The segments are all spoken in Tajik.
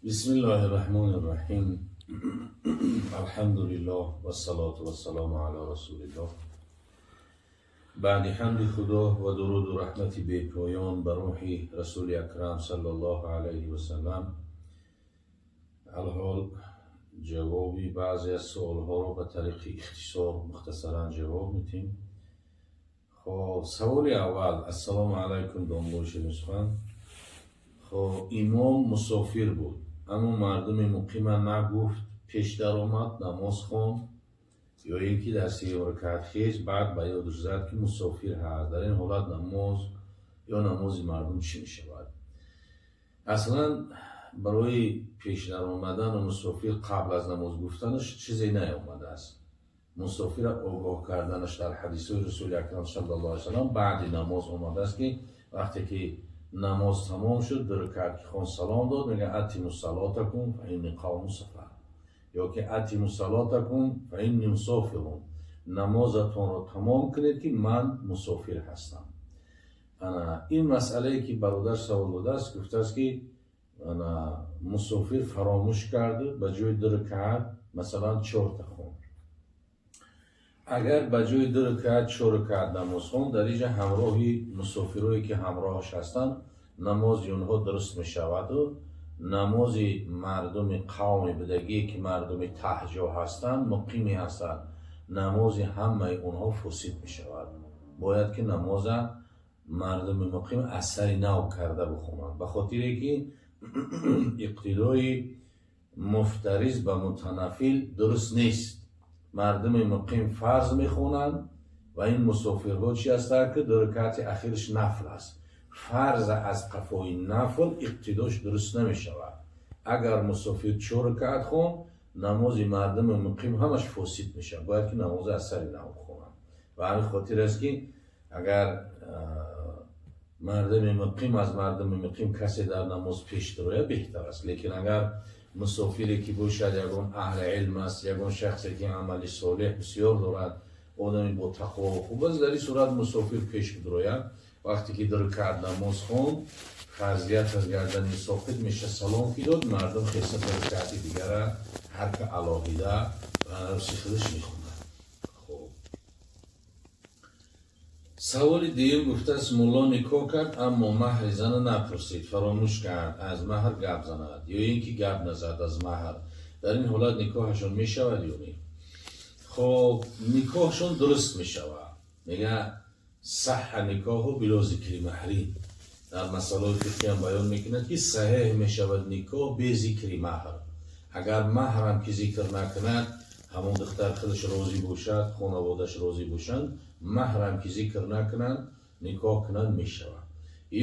بسم الله الرحمن الرحیم. الحمد لله والصلاة والسلام على رسول الله. بعد حمد خدا و درود و رحمت بپایان بر روح رسول اکرم صلی الله علیه و سلم، الحال جوابی بعضی از سوالها رو به طریق اختصار، مختصرا جواب میتیم. خب، سوال اول: السلام علیکم داملا شیرین‌سخن. خب، امام مسافر بود، اما مردم مقیم نگفت، پیش درآمد، намоз хонд ё ин ки дар сеюм ракъат хез, баъд ба ёдаш зад, ки мусофир ҳаст. Дар ин ҳолат намоз ё намози мардум чӣ мешавад? Аслан барои пеш даромадану мусофир қабл аз намоз гуфтанаш чизе наомадааст. Мусофира огоҳ карданаш дар ҳадисҳои Расули Акрам саллаллоҳу алайҳи васаллам баъди намоз омадааст, ки вақте ки намоз тамом шуд, ду ракъат ки хон, салом дод, мега: أتموا صلاتكم فإني قوم سفر ё ки أتموا صلاتكم فإني مسافر, намозатонро тамом кунед, ки ман мусофир ҳастам. Ана ин масъалае, ки бародар савол додааст, гуфтааст, ки ана мусофир фаромӯш карду ба ҷои ду ракъат, масалан, чорта хонд. Агар ба ҷои ду ракъат чор ракъат намоз хонд, дар инҷа ҳамроҳи мусофирое, ки ҳамроҳаш ҳастанд, намози онҳо дуруст мешаваду намози мардуми қавми будагие, ки мардуми таҳҷо ҳастанд, муқимӣ ҳастанд, намози ҳамаи онҳо фосид мешавад. Бояд ки намоза мардуми муқим аз сари нав карда бихонанд, ба хотире ки иқтидои муфтариз ба мутанаффил дуруст нест. Мардуми муқим фарз мехонанд ва ин мусофирҳо чи ҳастанд, ки ду ракъати ахираш нафл аст. Фарз аз қафои нафл иқтидош дуруст намешавад. Агар мусофир чор ракъат хонд, намози мардуми муқим ҳамаш фосид мешавад, бояд ки намози аз сари нав бихонанд. Ва ҳамин хотир аст, ки агар мардуми муқим, аз мардуми муқим касе дар намоз пеш дарояд, беҳтар аст. Лекин агар мусофире ки бошад, ягон аҳли илм аст, ягон шахсе ки амали солеҳ бисёр дорад, одами бо тақво хуб аст, дар ин сурат мусофир пеш бидарояд. Вақте ки ду ракъат намоз хонд, фарзият аз гардани соқит меша, салом ки дод, мардум хеста ду ракъати дигара ҳар ка алоҳида ба нафси худаш мехонад. Хуб, саволи дуюм гуфтааст: мулло никоҳ кард, аммо маҳри зана напурсид, фаромӯш кард аз маҳр гап занад ё ин ки гап назад аз маҳр. Дар ин ҳолат никоҳашон мешавад ё не? Хоб, никоҳшон дуруст мешавад. Мега: صح النكاح بلا ذكر مهر. Дар масъалаҳои фиқҳиам баён мекунад, ки саҳеҳ мешавад никоҳ бе зикри маҳр. Агар маҳрам ки зикр накунад, ҳамон духтар худаш розӣ бошад, хонаводааш розӣ бошанд, маҳрам ки зикр накунанд, никоҳ кунанд, мешавад.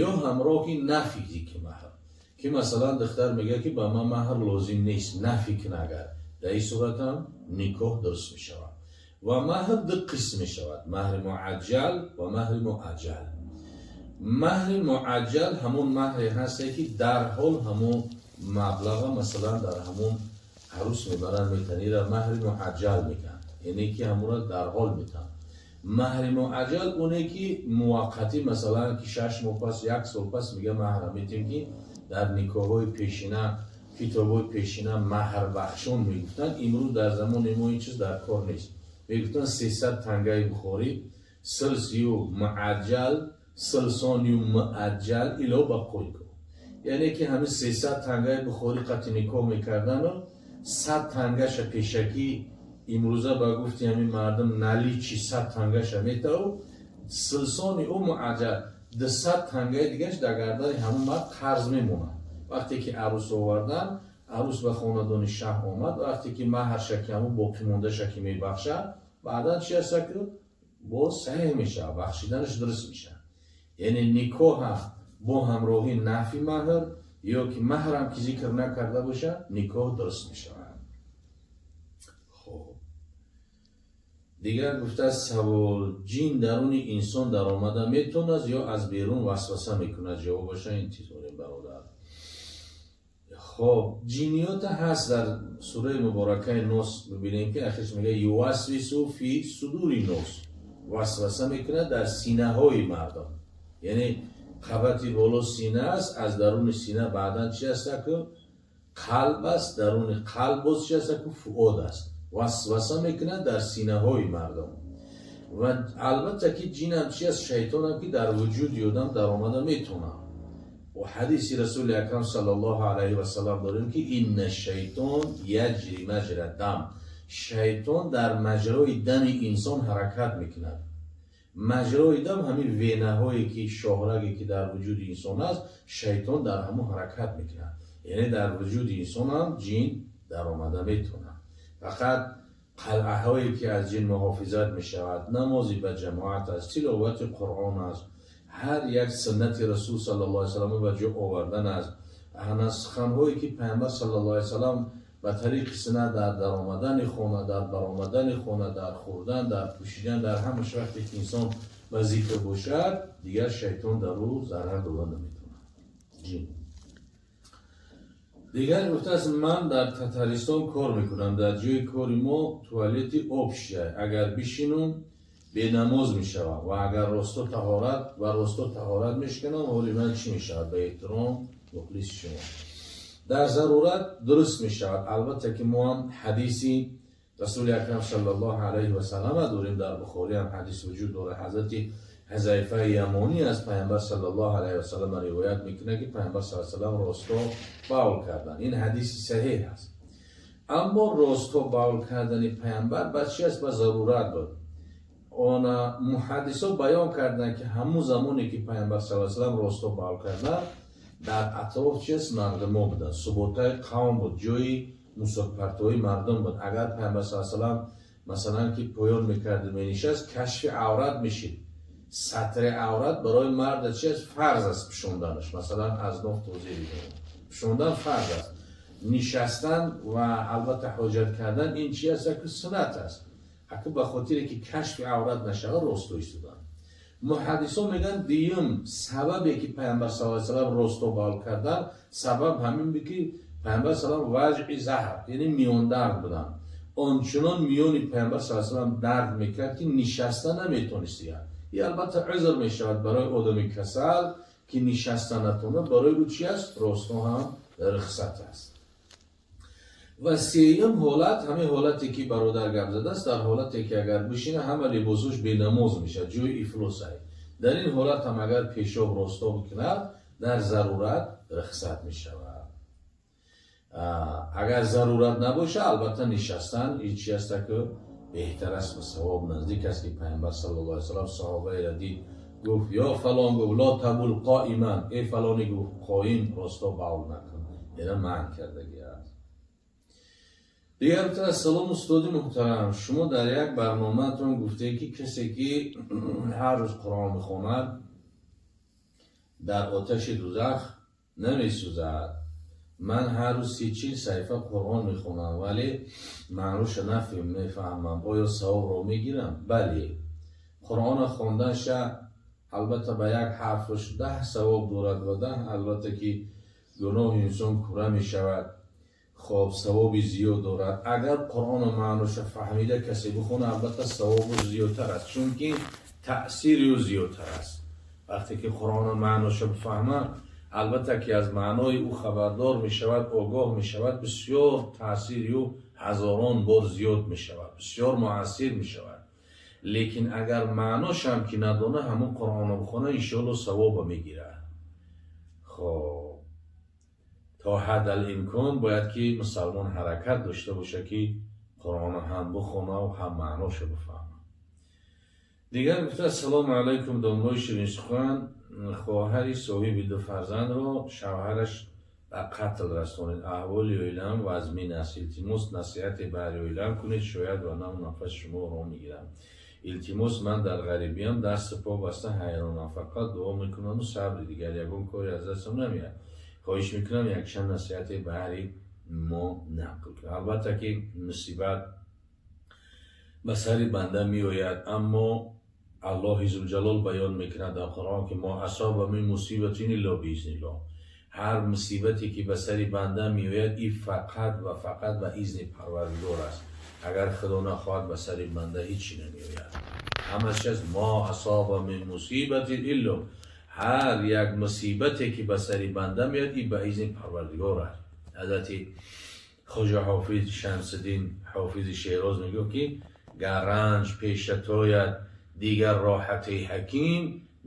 Ё ҳамроҳи нафи зикри маҳр, ки масалан духтар мегӯяд, ки ба ман маҳр лозим нест, нафи кун, агар дар ин суратам никоҳ дуруст мешавад. Ва маҳр ду қисм мешавад: маҳри муаҷҷал ва маҳри муаҷҷал. Маҳри муаҷҷал ҳамон маҳре ҳасте, ки дарҳол ҳамон маблаға, масалан, дар ҳамон арӯс мебаранд, метан, ира маҳри муаҷҷал мекунанд, яъне ки ҳамонро дарҳол метан. Маҳри муаҷҷал оне ки муваққатӣ, масалан, ки 6 моҳ пас, як сол пас мега маҳра метем, ки дар никоҳҳои пешина, китобҳои пешина маҳрбахшон мегуфтанд. Имрӯз дар замони мо ин чиз дар кор нест. Мегуфтанд: 300 тангаи бухорӣ, силсию муаҷҷал, силсонию муаҷҷал ило ба қойко, яъне ки ҳамин 300 тангаи бухорӣ қатъи никоҳ мекардану 100 тангаша пешакӣ, имрӯза ба гуфти ҳамин мардум наличный, 100 тангаша метаву силсони ӯ муаҷҷал, 200 тангаи дигаш дар гардани ҳамон мард қарз мемонад. Вақте ки арӯс овардан, арӯс ба хонадони шаҳ омад, вақте ки маҳрша ки ҳамон боқимондаша ки мебахшад, баъдан чи аста, ки боз саҳеҳ мешавад, бахшиданаш дуруст мешавад. Яъне никоҳа бо ҳамроҳи нафи маҳр ё ки маҳрам ки зикр накарда бошад, никоҳ дуруст мешавад. Хоб, дигар гуфтааст савол: ҷин даруни инсон даромада метавонад ё аз берун васваса мекунад? Ҷавобаша интизорем, бародар. Хоб, ҷиниёта ҳаст, дар сураи муборакаи Нос бибинем, ки ахирш мега: يوسوس في صدور الناس, васваса мекунад дар синаҳои мардум. Яъне қабати боло сина аст, аз даруни сина баъдан чи аста, ку Қалб аст, даруни қалб боз чи аст? Ку фуод аст, васваса мекунад дар синаҳои мардум. Ва албатта ки ҷинам чи аст, шайтонам ки дар вуҷуди одам даромада метавонад. Ва ҳадиси Расули Акрам саллаллоҳу алайҳи васалам дорем, ки إن الشيطان يجري مجرى الدم, шайтон дар маҷрои дами инсон ҳаракат мекунад. Маҷрои дам ҳамин венаҳое ки, шоҳраге ки дар вуҷуди инсон аст, шайтон дар ҳамон ҳаракат мекунад. Яъне дар вуҷуди инсонам ҷин даромада метавонад. Фақат қалъаҳое ки аз ҷин муҳофизат мешавад, намози ба ҷамоат аст, тиловати Қуръон аст, ҳар як суннати Расул саллаллоҳу алайҳи васалам ба ҷо овардан аст, суханҳое ки Пайғамбар саллаллоҳу алайҳи васалам ба тариқи суннат дар даромадани хона, дар баромадани хона, дар хӯрдан, дар пӯшидан, дар ҳамаш вақте ки инсон ба зикр бошад, дигар шайтон дар ӯ зарар дода наметавонад, ҷин. Дигар гуфтааст: ман дар Татаристон кор мекунам, дар ҷои кори мо туалети общий, агар бишинум, бенамоз мешавам ва агар росто таҳорат ва росто таҳорат мешиканам, ҳоли ман чӣ мешавад? Ба эҳтиром, мухлиси шумо. Дар зарурат дуруст мешавад. Албатта ки мо ҳам ҳадиси Расули Акрам саллаллоҳу алайҳи васаллама дорем, дар Бухорӣ ҳам ҳадис вуҷуд дорад. Ҳазрати Ҳузайфаи Ямонӣ аз Пайғамбар саллаллоҳу алайҳи васаллам ривоят мекунад, ки Пайғамбар саллаллоҳу алайҳи васаллам росто бавл карданд. Ин ҳадиси саҳеҳ аст. Аммо росто бавл кардани Пайғамбар ба чи аст? Ба зарурат буд. Она муҳаддисо баён карданд, ки ҳамун замоне ки Пайғамбар саллаллоҳу алайҳи васаллам росто бавл карданд, дар атроф чист? Мардумо буданд, суботаи қавм буд, ҷои мусофирпартои мардум буд. Агар Пайғамбар саллаллоҳу алайҳи васаллам, масалан, ки поён мекарду менишаст, кашфи аврат мешид. Сатри аврат барои марда чи аст? Фарз аст пӯшонданаш, масалан, аз ноф то зери пӯшондан фарз аст. Нишастан ва албатта ҳоҷат кардан ин чи аст? Яку суннат аст. Аку ба хотире ки кашфи аврат нашавад, росто истоданд. Муҳаддисон мегӯянд, дуюм сабабе ки Пайғамбар саллаллоҳу алайҳи васаллам росто бавл кардан, сабаб ҳамин буд, ки Пайғамбар салам ваҷъи заҳр, яъне миёндард буданд. Ончунон миёни Пайғамбар саллаллоҳу алайҳи васаллам дард мекард, ки нишаста наметонистия. И албатта узр мешавад барои одами касал, ки нишаста натонад, барои ӯ чи аст? Росто ҳам рухсат аст. Ва сеюм ҳолат ҳамин ҳолате ки бародар гап задааст, дар ҳолате ки агар бишина, ҳама либосош бенамоз мешавад, ҷои ифлосай. Дар ин ҳолат ҳам агар пешоб росто бикунад, дар зарурат рухсат мешавад. Агар зарурат набошад, албатта нишастан ин чи аста ки беҳтар аст ва савоб наздик аст, ки Пайғамбар саллаллоҳу алайҳи васаллам саҳобаеро дид, гуфт: «Ё фалон», гуфт, «لا تبل قائما», эй фалони, гуфт, қоим росто бавл накун, яъне манъ кардагӣ аст. Дигар гуфта: ассалом, устоди муҳтарам, шумо дар як барномаатон гуфтед, ки касе ки ҳар рӯз Қуръон мехонад, дар оташи дузах намесӯзад. Ман ҳар рӯз 30-40 саҳифа Қуръон мехонам, вале маъноша нафаҳмам, оё савобро мегирам? Бале, Қуръона хонданша албатта ба як ҳарфаш 10 савоб дорад ва 10, албатта ки, гуноҳи инсон кура мешавад. Хоб, савоби зиёд дорад. Агар Қуръону маъноша фаҳмида касе бихона, албатта савобу зиёдтар аст, чунки таъсири ӯ зиёдтар аст. Вақте ки Қуръону маъноша бифаҳма, албатта ки аз маънои ӯ хабардор мешавад, огоҳ мешавад, бисёр таъсири ӯ ҳазорон бор зиёд мешавад, бисёр муассир мешавад. Лекин агар маъношам ки надона, ҳамон Қуръонро бихона, иншоалло савоба мегирад. Хоб, то ҳадд-ал-имкон бояд ки мусалмон ҳаракат дошта бошад, ки Қуръонро ҳам бихонаву ҳам маъношо бифаҳма. Дигар гуфта: ассалому алайкум, домлои ширинсухан, хоҳари соҳиби ду фарзандро шавҳараш ба қатл расонид. Аҳволи оилаам вазмин аст. Илтимос, насиҳате баҳри оилаам кунед, шояд ва нам нафаси шумо мегирам. Илтимос, ман дар ғарибиам, дасту по баста ҳайронам, фақат дуо мекунаму сабри, дигар ягон коре аз дастам намеяд. Хоҳиш мекунам, якчанд насиҳате баҳри мо нақл кунед. Албатта ки мусибат ба сари банда меояд, аммо Аллоҳи зулҷалол баён мекунад дар Қуръон, ки ما أصاب من مصيبة إلا بإذن الله. Ҳар мусибате ки ба сари банда меояд, и фақат ва фақат ба изни Парвардигор аст. Агар Худо нахоҳад, ба сари банда ҳечи намеояд. Ҳамаш аст ما أصاب من مصيبة إلا, ҳар як мусибате ки ба сари банда меояд, и ба изни Парвардигор аст. Ҳазрати Хоҷа Ҳофиз Шамсиддин Ҳофизи Шероз мегӯфт, ки гар ранҷ пешат ояд, дигар роҳати ҳаким,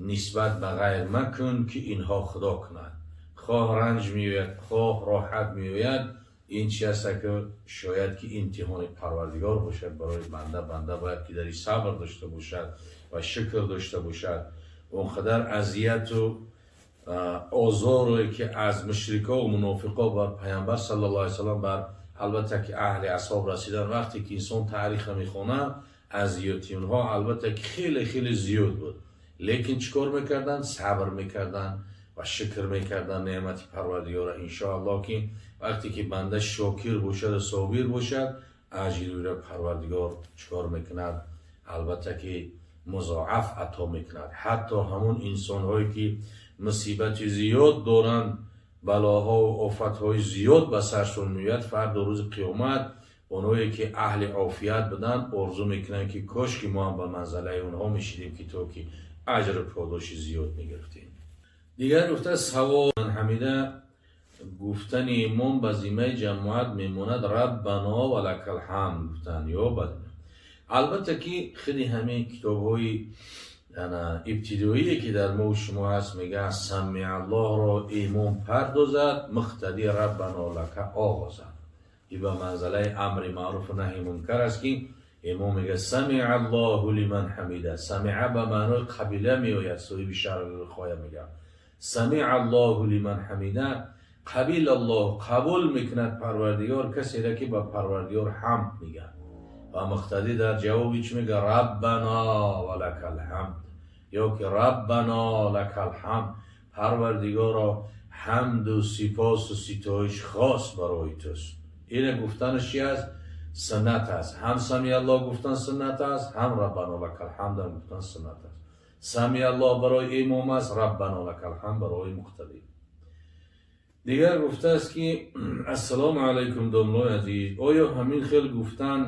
нисбат ба ғайр макун, ки инҳо Худо кунад. Хоҳ ранҷ меояд, хоҳ роҳат меояд, ин чи аст, ки шояд ки имтиҳони Парвардигор бошад барои банда. Банда бояд ки дар ин сабр дошта бошад ва шукр дошта бошад. Он қадар азияту озоре, ки аз мушрико ва мунофиқо бар Паямбар саллаллоҳу алайҳи васаллам, бар, албатта ки, аҳли асҳоб расидан, вақте ки инсон таъриха мехонад, азияти онҳо, албатта ки, хеле хеле зиёд буд, лекин чӣ кор мекарданд? Сабр мекарданд ва шукр мекарданд неъмати Парвардигора. Иншоаллоҳ, ки вақте ки банда шокир бошаду собир бошад, аҷриро Парвардигор чӣ кор мекунад? Албатта ки музоаф ато мекунад. Ҳатто ҳамун инсонҳое, ки мусибати зиёд доранд, балоҳову офатҳои зиёд ба саршон меояд, фардо, рӯзи қиёмат, оное ки аҳли офият буданд, орзу мекунанд, ки кош ки мо ҳам ба манзалаи онҳо мешидем, ки то ки аҷру подоши зиёд мегирифтем. Дигар гуфта: савол ҳамида гуфтани имом ба зиммаи ҷамоат мемонад, раббано ва лакал ҳамд гуфтан ё ба? Албатта ки худи ҳамин китобҳои ибтидоие, ки дар мову шумо ҳаст, мегӯяд: самиаллоҳро имом пардозад, муқтадӣ раббано лака оғозад. И ба манзалаи амри маъруфу наҳи мункар аст, ки имом мегӯяд: самиаллоҳу лиман ҳамида. Самиа ба маънои қабила меояд. Соҳиби Шарҳулвиқоя мегӯяд: самиаллоҳу лиман ҳамида, қабил Аллоҳ, қабул мекунад Парвардигор касеро, ки ба Парвардигор ҳамд мегӯяд. Ва муқтадӣ дар ҷавоби чӣ мегӯяд? Раббано ва лакал ҳамд ё ки раббано лакал ҳамд, Парвардигоро, ҳамду сипосу ситоиш хос барои туст. Ина гуфтанаш чи аст? Суннат аст. Ҳам самиаллоҳ гуфтан суннат аст, ҳам раббано лакал ҳамдам гуфтан суннат аст. Самиаллоҳ барои имом аст, раббано лакал ҳамд барои муқтадӣ. Дигар гуфтааст, ки: ассалому алайкум, домлои азиз, оё ҳамин хел гуфтан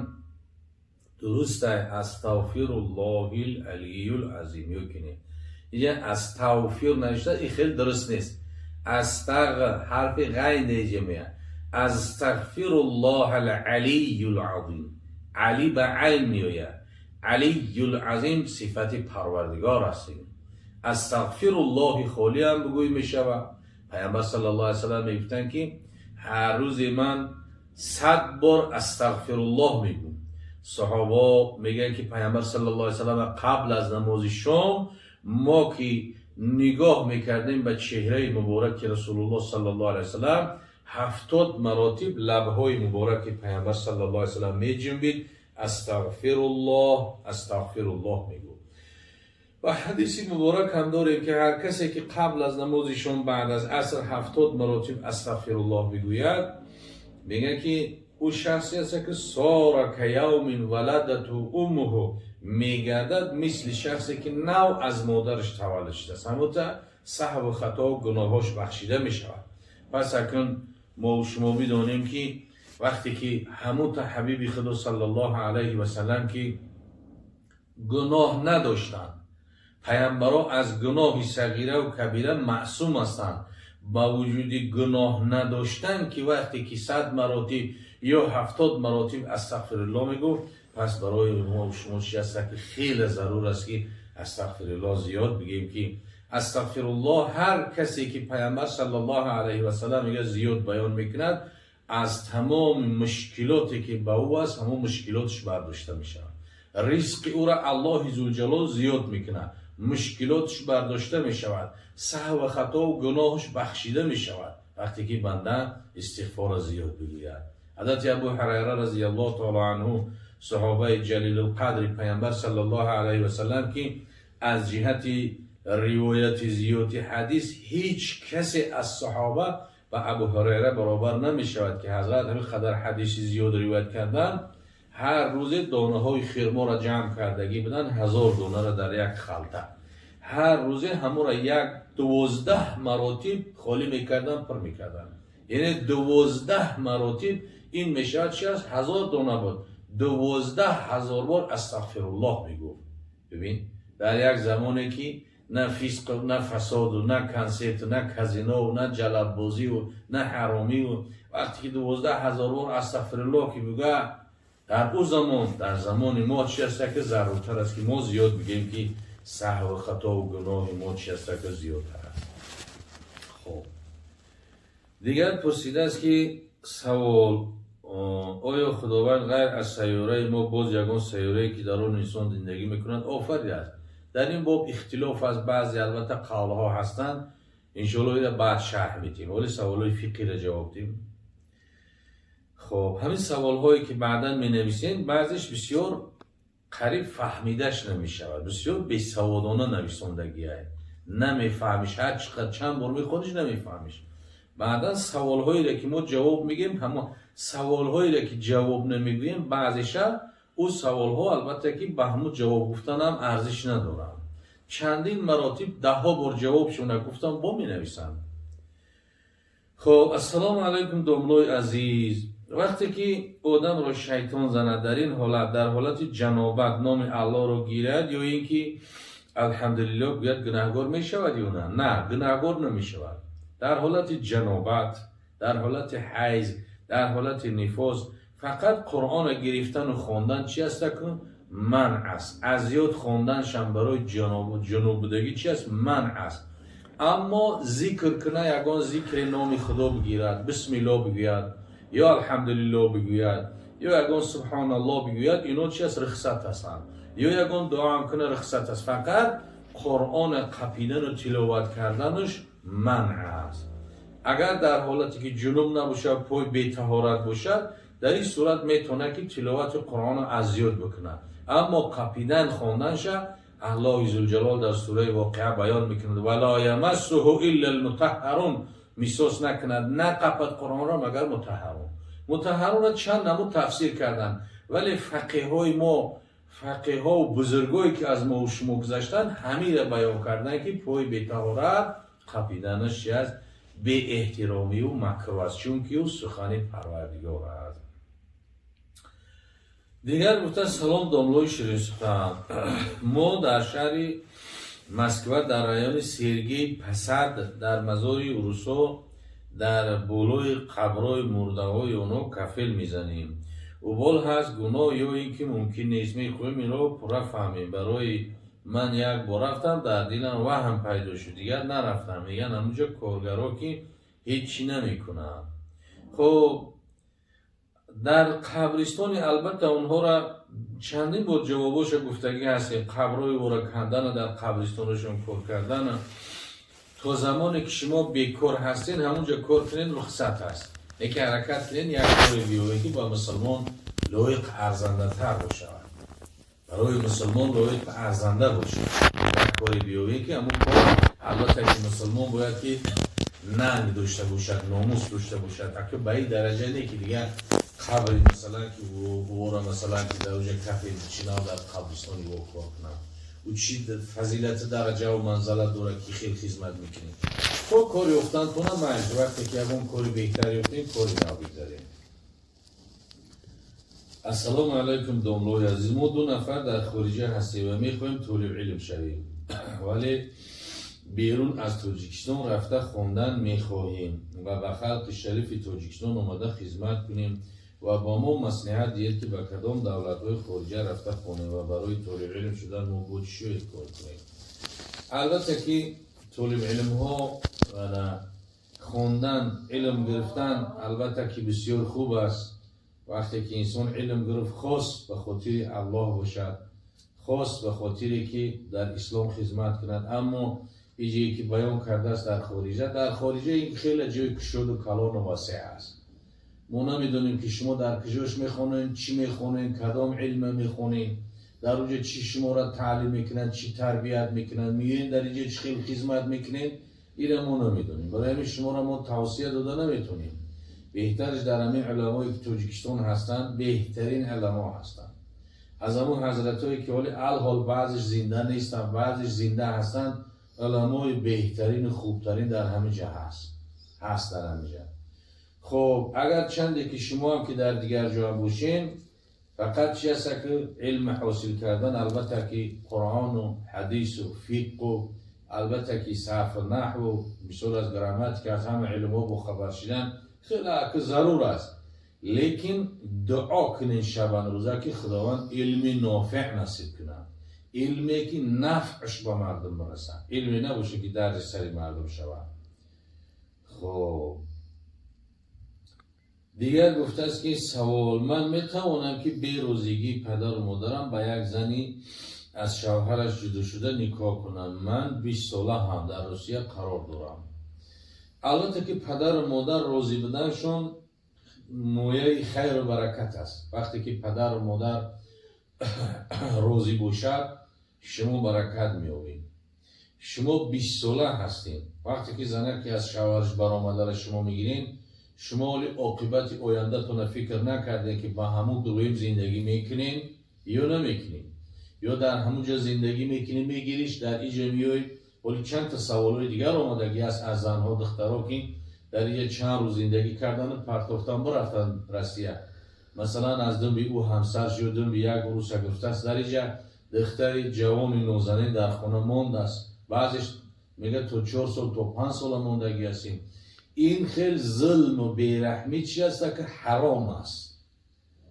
дуруст ай, астағфируллоҳил алиюл азим, ё ки не? Иҷа астағфир навишта, ин хел дуруст нест. Астағ ҳарфи ғайн деҷа меяд. Астағфируллоҳ ал алиюл азим. Али ба айн меояд, алиюл азим сифати Парвардигор аст. Астағфируллоҳи холиам бигӯй, мешавад. Пайғамбар саллаллоҳу алайҳи васаллам мегуфтанд, ки ҳар рӯзе ман 100 бор астағфируллоҳ мегӯм. Саҳобо мегӯянд, ки Пайғамбар саллаллоҳу алайҳи васаллам қабл аз намози шом, мо ки нигоҳ мекардем ба чеҳраи мубораки Расулуллоҳ саллаллоҳу алайҳи васаллам, 70 маротиб лабҳои мубораки Пайғамбар саллаллоҳу алайҳи васаллам меҷунбид, астағфируллоҳ, астағфируллоҳ мегӯфт. Ва ҳадиси муборак ҳам дорем, ки ҳар касе ки қабл аз намози шом, баъд аз аср, 70 маротиб астағфируллоҳ бигӯяд, мегӯяд, ки ӯ шахсе аст, ки сора каявмин валадату уммуҳу, мегардад мисли шахсе, ки нав аз модараш таваллуд шудааст. Ҳамута саҳву хато, гуноҳош бахшида мешавад. Пас акнун мо шумо бидонем, ки вақте ки ҳамута ҳабиби Худо саллаллоҳу алайҳи васаллам, ки гуноҳ надоштанд, паямбаро аз гуноҳи сағираву кабира маъсум ҳастанд, ба вуҷуди гуноҳ надоштан, ки вақте ки 100 маротиб ё 70 маротиб астағфируллоҳ мегуфт, пас барои мо шумо чи аст, ки хеле зарур аст, ки астағфируллоҳ зиёд бигем, ки астағфируллоҳ ҳар касе ки, Пайғамбар саллаллоҳу алайҳи васаллам мегӯяд, зиёд баён мекунад, аз тамоми мушкилоте, ки ба ӯ аст, ҳамон мушкилоташ бардошта мешавад, ризқи ӯро Аллоҳи зулҷалол зиёд мекунад, мушкилоташ бардошта мешавад, саҳву хатову гуноҳаш бахшида мешавад, вақте ки банда истиғфорро зиёд бигӯяд. Ҳазрати Абу Ҳурайра разияллоҳу таоло анҳу, саҳобаи ҷалилулқадри Пайғамбар саллаллоҳу алайҳи васаллам, ки аз ҷиҳати ривояти зиёди ҳадис ҳеҷ касе аз саҳоба ба Абу Ҳурайра баробар намешавад, ки ҳазрат ҳамин қадар ҳадиси зиёд ривоят карданд. Ҳар рӯзе донаҳои хирморо ҷамъ кардагӣ буданд, 1000 донаро дар як халта. Ҳар рӯзе ҳамонро як 12 маротиб холӣ мекарданд, пур мекарданд. Яъне 12 маротиб ин мешавад чи аст? 1000 дона буд, 12 000 бор астағфируллоҳ мегуфт. Бибин, дар як замоне ки На фисқ, на фасоду, на консерту, на казинову, на ҷалаббозиву, на ҳаромиву. Вақте ки 12 000 бор астағфируллоҳ ки бигӯя, дар ӯ замон, дар замони мо чи аста, ки заруртар аст, ки мо зиёд бигӯем, ки саҳву хатову гуноҳи мо чи аста, ки зиёдтар аст. Хоб, дигар пурсидааст, ки савол: оё Худованд ғайр аз сайёраи мо боз ягон сайёрае, ки дар он инсон зиндагӣ мекунад, офаридааст? Дар ин боб ихтилоф аст, баъзе, албатта, қавлҳо ҳастанд. Иншоалло, ира баъд шарҳ медиҳем, вале саволҳои фиқҳиро ҷавоб диҳем. Хоб, ҳамин саволҳое, ки баъдан менависем, баъзеш бисёр қариб фаҳмидаш намешавад, бисёр бесаводона нависондагиай, намефаҳмиш. Ҳар чӣ қадр чанд бор мехониш, намефаҳмиш. Баъдан саволҳоеро, ки мо ҷавоб мегӯем, ҳамо саволҳоеро, ки ҷавоб намегӯем, баъзеша ӯ саволҳо, албатта, ки ба ҳамун ҷавоб гуфтанам арзиш надоранд. Чандин маротиб, даҳҳо бор ҷавобшона гуфтам, бо менависанд. Хоб, ассалому алайкум, домлои азиз. Вақте ки одамро шайтон занад, дар ин ҳолат, дар ҳолати ҷанобат, номи Аллоҳро гирад ё ин ки алҳамдулиллоҳ гӯяд, гунаҳгор мешавад ё на? На, гунаҳгор намешавад. Дар ҳолати ҷанобат, дар ҳолати ҳайз, дар ҳолати нифос фақат Қуръонро гирифтану хондан чи аста, ку манъ аст. Аз ёд хонданшам барои ҷунуб будагӣ чи аст? Манъ аст. Аммо зикр куна, ягон зикри номи Худо бигирад, бисмилло бигӯяд ё алҳамдулилло бигӯяд, ё ягон субҳоналло бигӯяд, ино чи аст? Рухсат ҳастанд. Ё ягон дуоам куна, рухсат аст. Фақат Қуръона қапидану тиловат карданаш манъ аст. Агар дар ҳолате ки ҷунуб набошад, пой бетаҳорат бошад, дар ин сурат метавонад, ки тиловати Қуръонро аз ёд бикунад. Аммо қапидан, хонданша, Аллоҳи зулҷалол дар сураи Воқеа баён мекунад: ولا يمسه إلا المطهرون. Мисос накунад, нақапад Қуръонро, магар мутаҳҳарун. Мутаҳҳарунро чанд намуд тафсир карданд, вале фақиҳҳои мо, фақиҳҳову бузургое, ки аз мову шумо гузаштанд, ҳамира баён карданд, ки пои бетаҳорат қапиданаш чи аст? Беэҳтиромию макрӯҳ аст, чунки ӯ сухани Парвардигор аст. Дигар гуфта: салом, домлои ширинсухан. Мо дар шаҳри Москва, дар райони Сергий Посад, дар мазори урусо, дар болои қабрҳои мурдаҳои онҳо кафел мезанем. Убол ҳаст, гуноҳ ё ин ки мумкин нест? Мехоҳем инро пурра фаҳмем. Барои ман як бор рафтам, дар дилам ваҳм пайдо шуд, дигар нарафтам. Мегӯянд, ҳамунҷо коргаро ки ҳеҷ чӣ намекунанд. Хоб, дар қабристони, албатта, онҳоро чандин бор ҷавобоша гуфтагӣ ҳастем. Қабрҳои ора кандана, дар қабристонашон кор кардана, то замоне ки шумо бекор ҳастен, ҳамунҷо кор кунед, рухсат аст. Яке ҳаракат кунед, як коре биёвед, ки ба мусулмон лоиқ, арзандатар бошавад, барои мусулмон лоиқ, арзанда бошад. Як коре биёвед, ки ҳамун кор, албатта, ки мусулмон бояд ки нанг дошта бошад, номус дошта бошад. Ака, ба ин дараҷа не, ки дигар қабри, масалан, ки ора, масалан, ки дар оҷа кафел чинав, дар қабристони во кор кунад. Ӯ чӣ фазилати, дараҷаву манзалат дорад, ки хел хизмат мекунед? То кор ёфтантона майли. Вақте ки ягон кори беҳтар ёфтем, кори нав бигзарем. Ассалому алайкум, домлои азиз. Мо ду нафар дар хориҷа ҳастем ва мехоҳем толибилм шавем, вале берун аз Тоҷикистон рафта хондан мехоҳем ва ба халқи шарифи Тоҷикистон омада хизмат кунем. Ва ба мо маслиҳат диҳед, ки ба кадом давлатҳои хориҷа рафта хонем ва барои толибилм шудан мо бо чӣ шояд кор кунем. Албатта, ки толибилмҳо хондан, илм гирифтан, албатта, ки бисёр хуб аст. Вақте ки инсон илм гирифт, хос ба хотири Аллоҳ бошад, хос ба хотире ки дар ислом хизмат кунад. Аммо иҷое ки баён кардааст, дар хориҷа, дар хориҷа ин хеле ҷои кушоду калону васеъ аст. Мо намедонем, ки шумо дар куҷош мехонед, чӣ мехонед, кадом илма мехонед, дар оҷа чӣ шуморо таълим мекунанд, чӣ тарбият мекунанд, меоед, дар инҷа чӣ хел хизмат мекунед, ира мо намедонем. Барои ҳамин шуморо мо тавсия дода наметонем. Беҳтараш, дар ҳамин уламое ки Тоҷикистон ҳастанд, беҳтарин уламо ҳастанд. Аз ҳамун ҳазратҳое ки ҳоли алҳол баъзеш зинда нестанд, баъзеш зинда ҳастанд, уламои беҳтарину хубтарин дар ҳамин ҷа ҳаст, дар ҳамин ҷа. Хоб, агар чанде ки шумоам ки дар дигар ҷо бошен, фақат чи аста, ки илм ҳосил кардан, албатта, ки Қуръону ҳадису фиққу Албатта, ки сарфу наҳву, мисол, аз грамматика, аз ҳама илмҳо бохабар шидан хеле ки зарур аст, лекин дуо кунед шабанрӯза, ки Худованд илми нофеъ насиб кунад, илме ки нафъш ба мардум бирасад, илме набошад, ки дарди сари мардум шавад. Хоб, дигар гуфтааст, ки савол: ман метавонам, ки берозигии падару модарам ба як зани аз шавҳараш ҷудошуда никоҳ кунам? Ман 20 сола ҳам, дар Русия қарор дорам. Албатта, ки падару модар розӣ буданшон мояи хайру баракат аст. Вақте ки падару модар розӣ бошад, шумо баракат меёбед. Шумо 20 сола ҳастед. Вақте ки занаке аз шавҳараш баромадара шумо мегиред, шумо оли оқибати ояндатона фикр накардем, ки ба ҳамун дуюм зиндагӣ мекунем ё намекунем, ё дар ҳамун ҷо зиндагӣ мекунем, мегириш, дар иҷа меёй. Оли чандта саволҳои дигар омадагӣ аст аз занҳо, духтаро, ки дар иҷа чанд рӯз зиндагӣ кардану партофтан бурафтан Россия. Масалан, аз думби ӯ ҳамсарш ё думби як руса гуфтааст, дар иҷа духтари ҷавони нозанин дар хона мондааст. Баъзеш мегӯяд, то 4 сол, то 5 сола мондагӣ ҳастем. Ин хел зулму бераҳмӣ чи аста, ки ҳаром аст.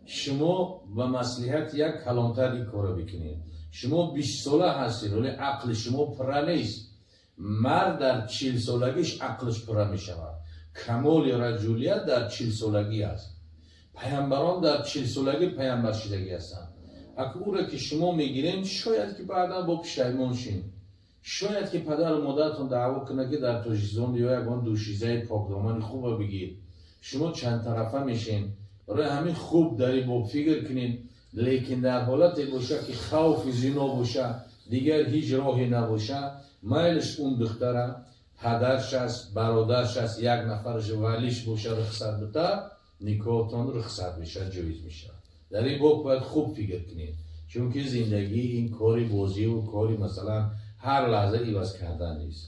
Шумо ба маслиҳати як калонтар ин корро бикунед. Шумо 20 сола ҳастед, вале ақли шумо пурра нест. Мард дар 40 солагиш ақлиш пурра мешавад. Камоли раҷулият дар 40 солагӣ аст. Паямбарон дар 40 солагӣ паямбаршидагӣ ҳастанд. Ака, ӯро ки шумо мегирем, шояд ки баъдан бо пушаймон шин, шояд ки падару модаратон даъво кунад, ки дар Тоҷикистон ё ягон душизаи покдомани хуба бигир. Шумо чандтарафа мешен. Барои ҳамин хуб дар ин боб фикр кунед. Лекин дар ҳолате боша, ки хавфи зино боша, дигар ҳеҷ роҳе набоша, майлиш, он духтара падарш аст, бародарш аст, як нафараш валиш боша, рухсат бита, никоҳтон рухсат мешавад, ҷоиз мешавад. Дар ин боб бояд хуб фикр кунед, чунки зиндагӣ ин кори бозиву кори, масалан, ҳар лаҳза иваз кардан нест.